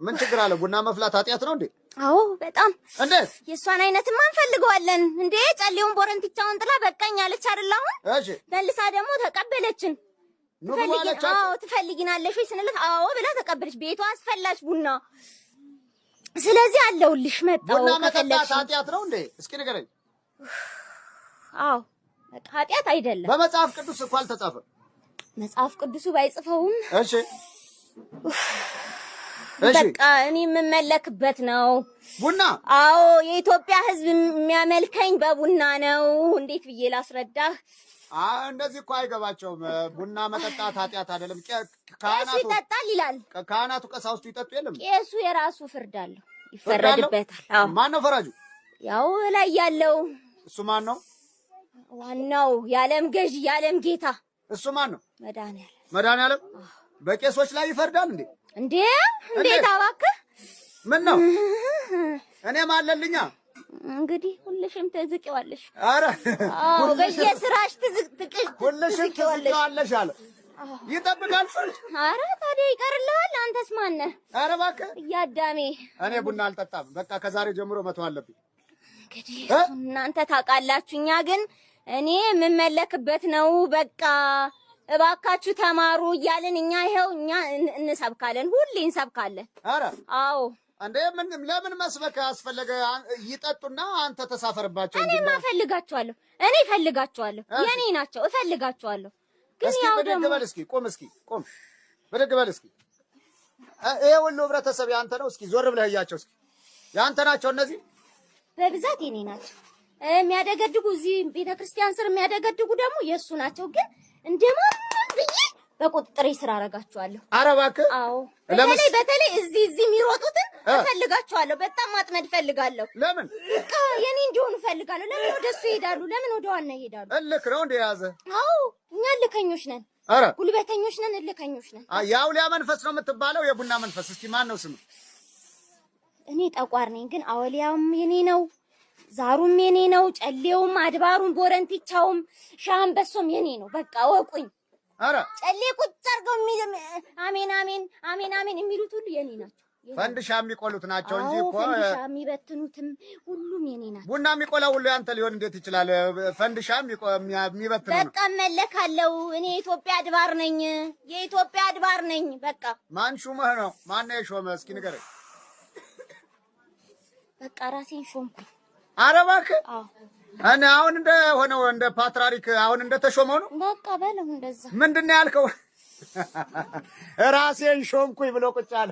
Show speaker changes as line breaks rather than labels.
ምን ችግር አለ? ቡና መፍላት ኃጢአት ነው እንዴ?
አዎ በጣም።
እንዴት?
የእሷን አይነትማ እንፈልገዋለን እንዴ። ጨሌውን ቦረንትቻውን ጥላ በቃኝ አለች አይደል? አሁን መልሳ ደግሞ ተቀበለችን።
ኑ ግቡ አለቻቸው?
አዎ፣ ትፈልጊናለሽ ወይ ስንላት አዎ ብላ ተቀበለች። ቤቷ አስፈላች ቡና። ስለዚህ አለሁልሽ፣ መጣሁ።
ቡና መጠጣት
ከፈለግሽ።
ኃጢአት ነው እንዴ? እስኪ ንገረኝ።
አዎ በቃ ኃጢአት አይደለም።
በመጽሐፍ ቅዱስ እኮ አልተጻፈም።
መጽሐፍ ቅዱሱ ባይጽፈውም
እሺ እሺ
በቃ እኔ የምመለክበት ነው።
ቡና?
አዎ፣ የኢትዮጵያ ሕዝብ የሚያመልከኝ በቡና ነው። እንዴት ብዬ ላስረዳህ?
እንደዚህ እኮ አይገባቸውም። ቡና መጠጣት ኃጢአት አይደለም።
ቄሱ
ካህናቱ
ይጠጣል ይላል።
ካህናቱ ቀሳውስቱ ይጠጡ የለም?
ቄሱ የራሱ ፍርድ አለው፣
ፍርድ አለው?
ይፈረድበታል። አዎ።
ማን ነው ፈራጁ?
ያው ላይ ያለው።
እሱ ማን ነው?
ዋናው የዓለም ገዢ፣ የዓለም ጌታ።
እሱ ማን ነው?
መድኃኒዓለም።
መድኃኒዓለም በቄሶች ላይ ይፈርዳል እንዴ?
እንዴ እንዴት እባክህ።
ምን ነው፣ እኔም አለልኛ።
እንግዲህ ሁልሽም ትዝቂዋለሽ።
አረ
አዎ፣ በየስራሽ ትዝቅ ትቅሽ
ሁልሽም
ትዝቂዋለሽ።
ትዝቂዋለሽ አለ። ይጠብቃል ፍርድ።
አረ ታዲያ ይቀርልሃል። አንተስ ማነህ?
አረ እባክህ።
እያዳሜ።
እኔ ቡና አልጠጣም። በቃ ከዛሬ ጀምሮ መተው አለብኝ።
እንግዲህ
እ?
እናንተ ታውቃላችሁ። እኛ ግን እኔ የምመለክበት ነው። በቃ እባካችሁ ተማሩ እያልን እኛ ይኸው እኛ እንሰብካለን፣ ሁሌ እንሰብካለን።
አረ
አዎ።
እንዴ፣ ምን ለምን መስበክ አስፈለገ? ይጠጡና አንተ ተሳፈርባቸው እንጂ።
እኔማ እፈልጋቸዋለሁ፣ እኔ እፈልጋቸዋለሁ፣ የኔ ናቸው፣ እፈልጋቸዋለሁ። ግን
እስኪ
ያው
ብድግ
ደግሞ
በል እስኪ፣ ቁም እስኪ፣ ቁም ብድግ በል እስኪ። ይሄ ሁሉ ህብረተሰብ ያንተ ነው። እስኪ ዞር ብለህ እያቸው እስኪ። ያንተ ናቸው እነዚህ?
በብዛት የኔ ናቸው። የሚያደገድጉ እዚህ ቤተክርስቲያን ስር የሚያደገድጉ ደግሞ የእሱ ናቸው። ግን እንደማንም ብዬ በቁጥጥሬ ስር አደርጋቸዋለሁ።
ኧረ እባክህ።
አዎ፣ በተለይ በተለይ እዚህ እዚህ የሚሮጡትን እፈልጋቸዋለሁ። በጣም ማጥመድ እፈልጋለሁ።
ለምን?
በቃ የኔ እንዲሆኑ እፈልጋለሁ። ለምን ወደ እሱ ይሄዳሉ? ለምን ወደ ዋና ይሄዳሉ?
እልክ ነው እንደ የያዘ?
አዎ፣ እኛ እልከኞች ነን፣
ኧረ
ጉልበተኞች ነን፣ እልከኞች ነን።
የአውሊያ መንፈስ ነው የምትባለው፣ የቡና መንፈስ። እስኪ ማን ነው ስም?
እኔ ጠቋር ነኝ፣ ግን አወሊያውም የኔ ነው፣ ዛሩም የኔ ነው፣ ጨሌውም፣ አድባሩም፣ ቦረንቲቻውም፣ ሻምበሶም የኔ ነው። በቃ ወቁኝ።
ኧረ
ጨሌ ቁጭ አድርገው አሜን አሜን አሜን አሜን የሚሉት ሁሉ የኔ ናቸው።
ፈንድሻ የሚቆሉት ናቸው እንጂ
አዎ
እኮ
ፈንዲሻ የሚበትኑትም ሁሉም የኔ ናቸው።
ቡና የሚቆላው ሁሉ ያንተ ሊሆን እንዴት ይችላል? ፈንድሻ የሚበትኑ ነው።
በቃ እመለካለሁ። እኔ የኢትዮጵያ አድባር ነኝ። የኢትዮጵያ አድባር ነኝ። በቃ።
ማን ሹመህ ነው? ማን ነው የሾመህ? እስኪ ንገረኝ።
በቃ ራሴን ሾምኩኝ።
ኧረ እባክህ።
አዎ።
እኔ አሁን እንደ ሆነው እንደ ፓትርያርክ አሁን እንደ ተሾመው ነው።
በቃ በለው እንደዛ።
ምንድን ነው ያልከው? ራሴን ሾምኩኝ ብሎ ቁጭ አለ።